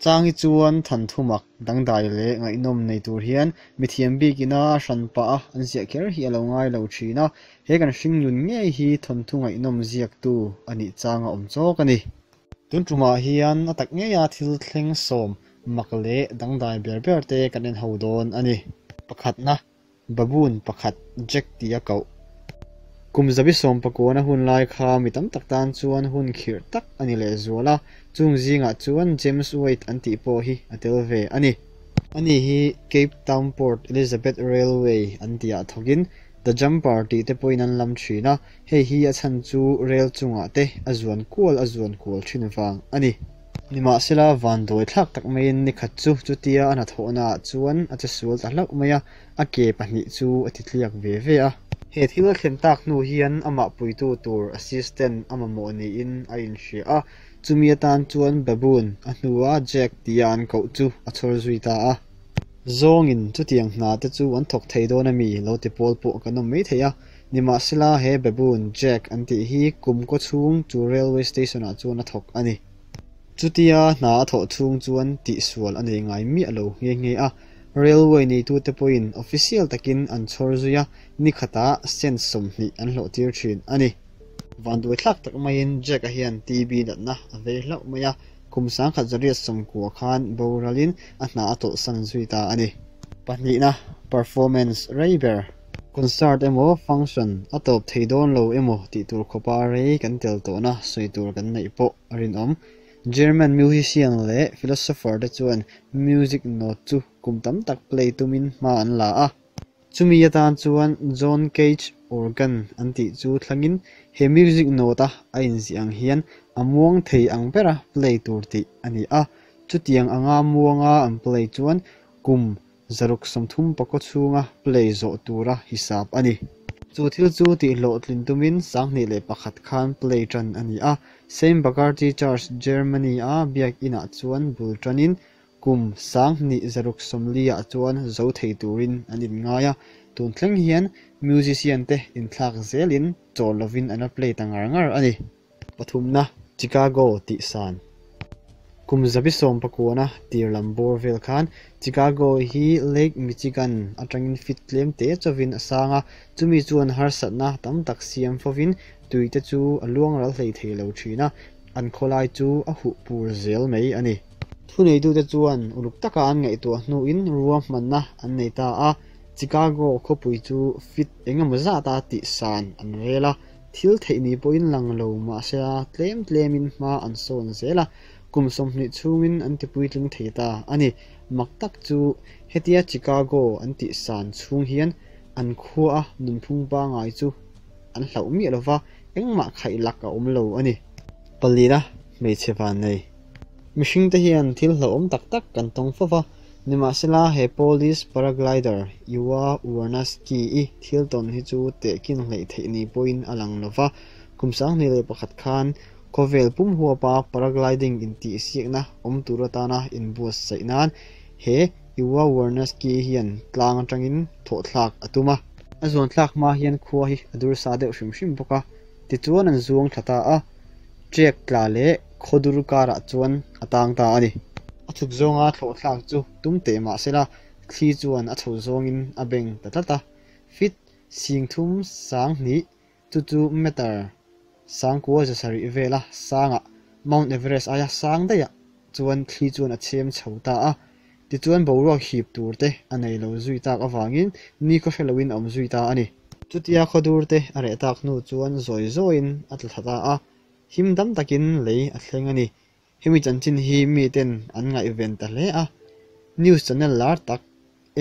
chang hi chuan thanthu mak dangdai leh ngaihnawm nei tur hian mithiam bik ina a hran pah a an ziah kher hi a lo ngai lo thin a, he kan hringnun ngei hi thawnthu ngaihnawm ziaktu a nih chang a awm chawk a ni. Tun tumah hian a tak ngeia thil thleng sawm mak leh dangdai ber ber te kan en ho dawn a ni. Pakhatna, Baboon pakhat Jack tia koh. Kum zabi sawm pakuana hun lai kha mi tam tak tan chuan hun khirh tak a ni lehzual a, chung zingah chuan James Waite an tih pawh hi a tel ve a ni. Ani hi Cape Town Port Elizabeth Railway an tihah thawkin The Jumper tih te pawhin an lam thin a, hei hi a chhan chu rel chungah te a zuan kual a zuan kual thin vang a ni. Nimahsela, vanduai thlak tak maiin ni khat chu chutia a hnathawhnaah chuan a che sual ta hlauh mai a, a ke pahnih chu a ti tliak ve ve a. He thil a thlen tak hnu hian amah puitu tur assistant a mamawh niin a inhria a, chumi atan chuan Baboon a hnua Jack tia an koh chu a chhawr zui ta a. Zawngin chutiang hna te chu an thawk thei dawn a mi lo ti pawl pawh kan awm mai thei a, nimahsela he Baboon Jack an tih hi kum kaw chhung chu railway station ah chuan a thawk a ni. Chutia hna a thawh chhung chuan tihsual a nei ngai miah lo nghe nghe a, railway neitute pawhin official takin an chhawr zui a, ni khatah cent 20 an hlawh tir thin a ni. Vanduai thlak tak maiin Jack-a hian TB natna a vei hlauh mai a, Kum 1990 khan boralin a hna a tawlhsan zui ta a ni. Pahnihna, performance rei ber. Concert emaw function a tawp thei dawn lo emaw tih tur khawpa rei kan tel tawhna sawi tur kan neih pawh a rinawm. German musician leh philosopher te chuan music note chu kum tam tak play tumin hma an la a. Chumi atan chuan John Cage organ an tih chu thlangin he music note a a inziah ang hian a muang thei ang bera play tur tih a ni a. Chutiang anga muanga an play chuan kum 634 chhunga play zawh tura hisap a ni. Chu thil chu tihhlawhtlin tumin 2001 khan play tan a ni a. Saint Bagarty Church, Germany-a biakinah chuan bul tanin Kum 2640 ah chuan zo thei turin an inngai a, tun thleng hian musician te inthlak zelin chawl lovin an la play ta ngar ngar a ni. Pathumna, Chicago tih san. Kum 19 na tir lam bawr vel khan Chicago hi Lake Michigan atangin feet tlem te chawin a sang a, chumi chuan harsatna tam tak siam fovin tui te chu a luang ral hlei thei lo thin a, an khawlai chu a huh pur zel mai a ni. Thuneitute chuan uluk taka an ngaihtuah hnuin ruahmanna an nei ta a, Chicago khawpui chu feet eng emaw zata tih san an rel a, thil theih ni pawhin lang lo mahsela tlem tlemin hma an sawn zel a, kum 20 chhungin an ti puitling thei ta a ni. Mak tak chu hetia Chicago an tih san chhung hian an khua a nunphung pangai chu an hlauh miah lova, engmah khaih lak a awm lo a ni. Palina hmeichhe vannei. Mihringte hian thil hlauhawm tak tak kan tawng fo va, nimahsela he Polish paraglider Ewa Warnaski-i thil tawn hi chu tehkin hleih theih ni pawhin a lang lo va, kum 2001 khan khawvel pum huapa paragliding intihsiakna awm tur atana inbuatsaih nan he Ewa Warnaski hian tlang atangin thawhthlak a tum a. A zuanthlak hma hian khua hi a dur sa deuh hrim hrim bawk a, tichuan an zuang thla ta a. Ṭek tla leh khawdur karah chuan a tang ta a ni. A chhuk zawnga thlawhthlak chu tum teh mah sela, thli chuan a chho zawngin a beng ta tlat a. Feet 32, chu chu meter 9700 vela sangah Mount Everest aia sang daihah chuan thli chuan a chhem chho ta a. Tichuan boruak hip tur te a nei lo zui tak avangin nikhaw hre loin a awm zui ta a ni. Chutia khawdur te a reh tak hnu chuan zawi zawiin a tla thla ta a, him dam takin lei a thleng a ni. Hemi chanchin hi miten an ngaihven ta hle a, news channel lar tak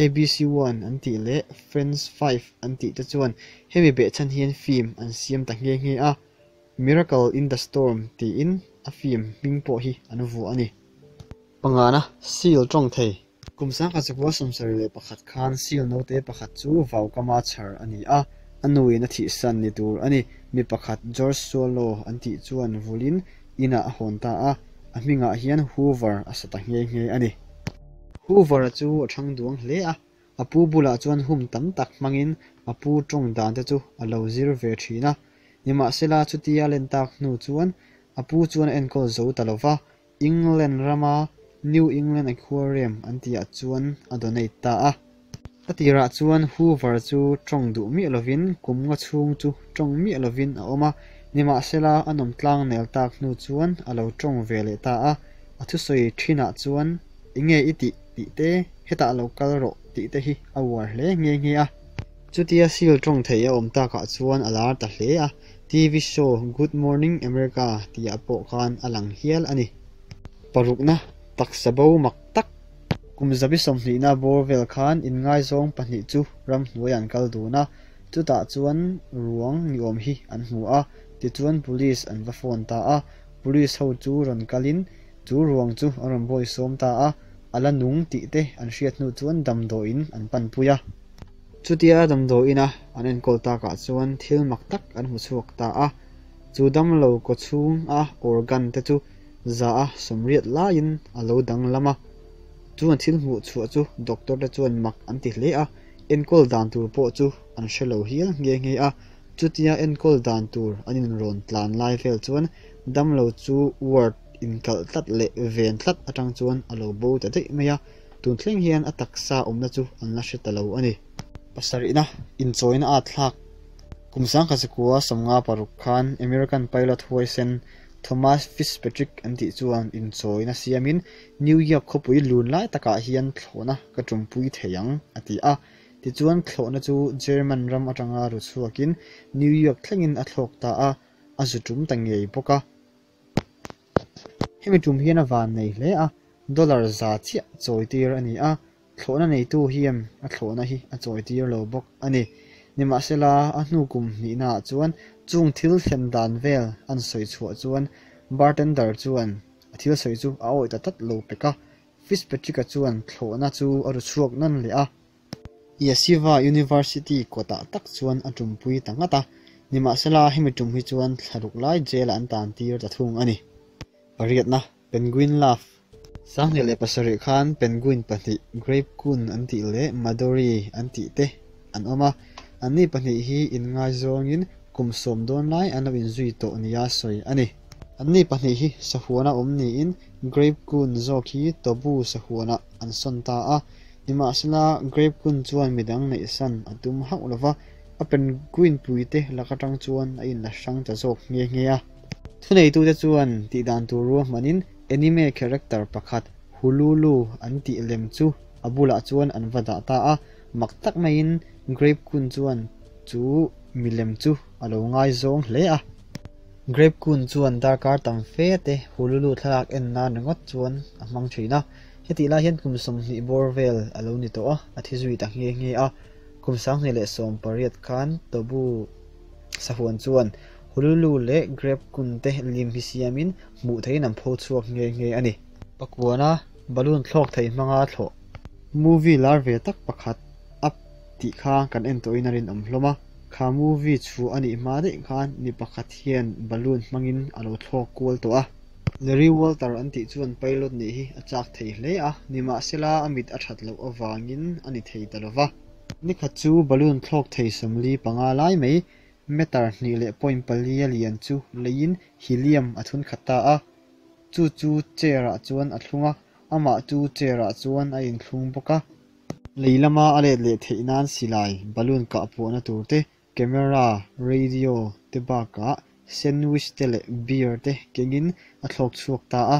ABC One an tih leh Friends 5 an tih te chuan hemi behchhan hian film an siam ta nghe nghe a, Miracle in the Storm tiin a film hming pawh hi an vuah a ni. Pangana, Seal tawng thei. Kum 1971 khan seal note pakhat chu vaukama chhar a ni a, a nuin a thihsan ni tur a ni. Mi pakhat George Swallow an tih chuan vulin inah a hawn ta a, a hmingah hian Hoover a sa ta nghe nghe a ni. Hoover-a chu a thang duang hle a, a pu bulah chuan hum tam tak hmangin a pu tawng dan te chu a lo zir ve thin a. Nimahsela chutia len tak hnu chuan a pu chuan a enkawl zo ta lo va, England rama New England Aquarium an tihah chuan a donate ta a. A tirah chuan Hoover chu tawng duh miah lovin kum nga chhung chu tawng miah lovin a awm a, nimahsela a nawm tlang nel tak hnu chuan a lo tawng ve leh ta a. A thusawi thinah chuan Enge i tih tih te, hetah lo kal rawh tih te hi a uar hle nghe nghe a. Chutia seal tawng thei a awm takah chuan a lar ta hle a, TV show Good Morning America tihah pawh khan a lang hial a ni. Parukna, taksa bo mak tak. Kum zabi sawmhnihna bawr vel khan inngaizawng pahnih chu ramhnuai an kal dun a, chutah chuan ruang ni awm hi an hmu a, tichuan police an va phone ta a, police ho chu rawn kalin chu ruang chu an rawn bawisawm ta a, a la nung tih te an hriat hnu chuan damdawiin an panpui a. Chutia damdawiina an enkawl takah chuan thil mak tak an hmu chhuak ta a, chu damlo kawchhunga organ te chu za a sawmriat laiin a lo danglam a. Chu an thil hmuh chhuah chu doctor te chuan mak an ti hle a, enkawl dan tur pawh chu an hre lo hial nghe nghe a. Chutia enkawl dan tur an inrawn tlan lai vel chuan damlo chu ward inkalh tlat leh ven tlat atang chuan a lo bo ta daih mai a, tun thleng hian a taksa awmna chu an la hre ta lo a ni. Pasarihna inchawina a thlak kum sangkhat sakua 56 khan American pilot huaisen Thomas Fitzpatrick an tih chuan inchawina siamin New York khawpui lun lai takah hian thlawhna ka tumpui thei ang, a ti a. Tichuan thlawhna chu German ram atanga ru chhuakin New York thlengin a thlawk ta a, a zu tum ta ngei bawk a. Hemi tum hian a van nei hle a, dollar za chiah chawitir a ni a, Thlawhna neitu hian a thlawhna hi a chawitir lo bawk a ni. Nimahsela, a hnu kum hnihnaah chuan chung thil thlen dan vel an sawi chhuah chuan bartender chuan a thil sawi chu a awih ta tlat lo pek a. Fitzpatrick-a chuan thlawhna chu a ru chhuak nawn leh a. Yeshiva University kawtah tak chuan a tumpui ta ngat a. Nimahsela, hemi tum hi chuan thlaruk lai jail-ah an tantir ta thung a ni. Pariatna, Penguin Love. 2007 khan penguin pahnih Grape Kun an tih leh Madori an tih te an awm a, anni pahnih hi inngaizawngin kum sawm dawn lai an lo inzui tawh nia sawi a ni. Anni pahnih hi sahuana awm niin Grape Kun zawk hi Tobu sahuanah an sawn ta a, nimahsela Grape Kun chuan midang neihsan a tum hauh lova, a penguin puite lak atang chuan a inla hrang ta zawk nghe nghe a. Thuneitute chuan tihdan tur ruahmanin anime character pakhat Hululu an tih lem chu a bulah chuan an va dah ta a, mak tak maiin Grape Kun chuan chu milem chu a lo ngaizawng hle a. Grape Kun chuan darkar tam fe te Hululu thlalak en nan ringawt chuan a hmang thin a, hetih lai hian kum 20 bawr vel a lo ni tawh a, a thi zui ta nghe nghe a. Kum 2018 khan Tobu Sahuan chuan Hululu leh Grape kun te lim hi siamin hmuh theihin an pho chhuak nghe nghe a ni. Pakuana balloon thlawk thei hmanga thlawh. Movie lar ve tak pakhat Up tih kha kan en tawhin a rinawm hlawm a, kha movie chhuah a nih hma daih khan mi pakhat hian balloon hmangin a lo thlawk kual tawh a. Larry Walter an tih chuan pilot nih hi a chak thei hle a, nimahsela a mit a that loh avangin a ni thei ta lova. Nikhat chu balloon thlawk thei 45 lai mai meter hnih leh point pali a lian chu leiin helium a thun khat ta a. Chu chu chair ah chuan a thlung a, amah chu chair ah chuan a inthlung bawk a. Lei lama a let leh theih nan silai, balloon kah puahna tur te, camera, radio te bakah sandwich te leh beer te kengin a thlawk chhuak ta a.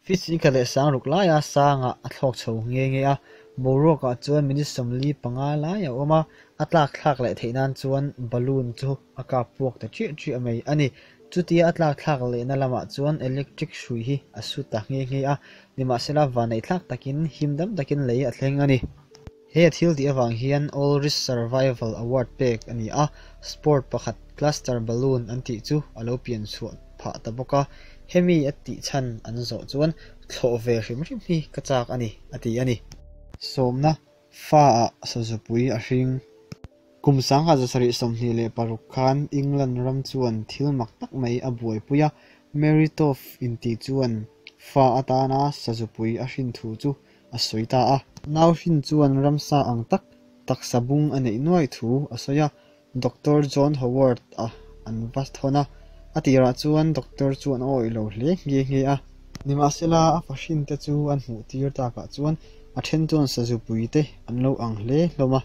Fitz nikhat leh sangruk laia sangah a thlawk chho nghe nghe a, boruakah chuan minute 45 lai a awm a, a tlak thlak leh theih nan chuan balloon chu a kap puak ta chiah chiah mai a ni. Chutia a tlak thlak lehna lamah chuan electric hrui hi a su ta nghe nghe a, nimahsela vanneih thlak takin him dam takin lei a thleng a ni. He a thil tih avang hian All Risk Survival Award pek a ni a, sport pakhat Cluster Balloon an tih chu a lo pian chhuah phah ta bawk a, hemi a tih chhan an zawh chuan thlawh ve hrim hrim hi ka chak a ni, a ti a ni. Sawmna fa ah sazupui a hring. Kum 1726 khan England ram chuan thil mak tak mai a buaipui a, Mary Toft inti chuan fa atana sazupui a hrin thu chu a sawi ta a. Nau hrin chuan ramsa ang tak taksa bung a neih nuai thu a sawi a, Doctor John Howard-a an va thawn a, a tirah chuan doctor chuan a awih lo hle nghe nghe a. Nimahsela, a fahrin te chu an hmuh tir takah chuan a then chuan sazupui te an lo ang hle hlawm a.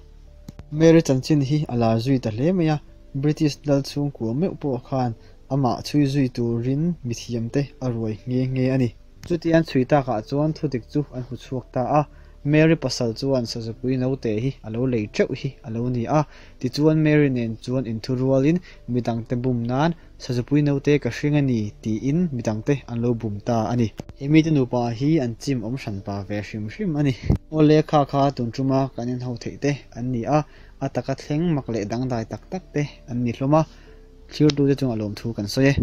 Mary chanchin hi a lar zui ta hle mai a, British lal chhungkua meuh pawh khan amah chhui zui turin mithiam te a ruai nghe nghe a ni. Chuti an chhui takah chuan thudik chu an hmu chhuak ta a, Mary pasal chuan sazupui naute hi a lo lei teuh hi a lo ni a, tichuan Mary nen chuan inthurualin midangte bum nan Sazupui naute ka hring a ni tiin midangte an lo bum ta a ni. He mite nupa hi an chim awm hran pa ve hrim hrim a ni. Awle kha kha tun tuma kan en ho theih te an ni a, a taka thleng mak leh dangdai tak tak te an ni hlawm a, thlirtute chungah lawmthu kan sawi e.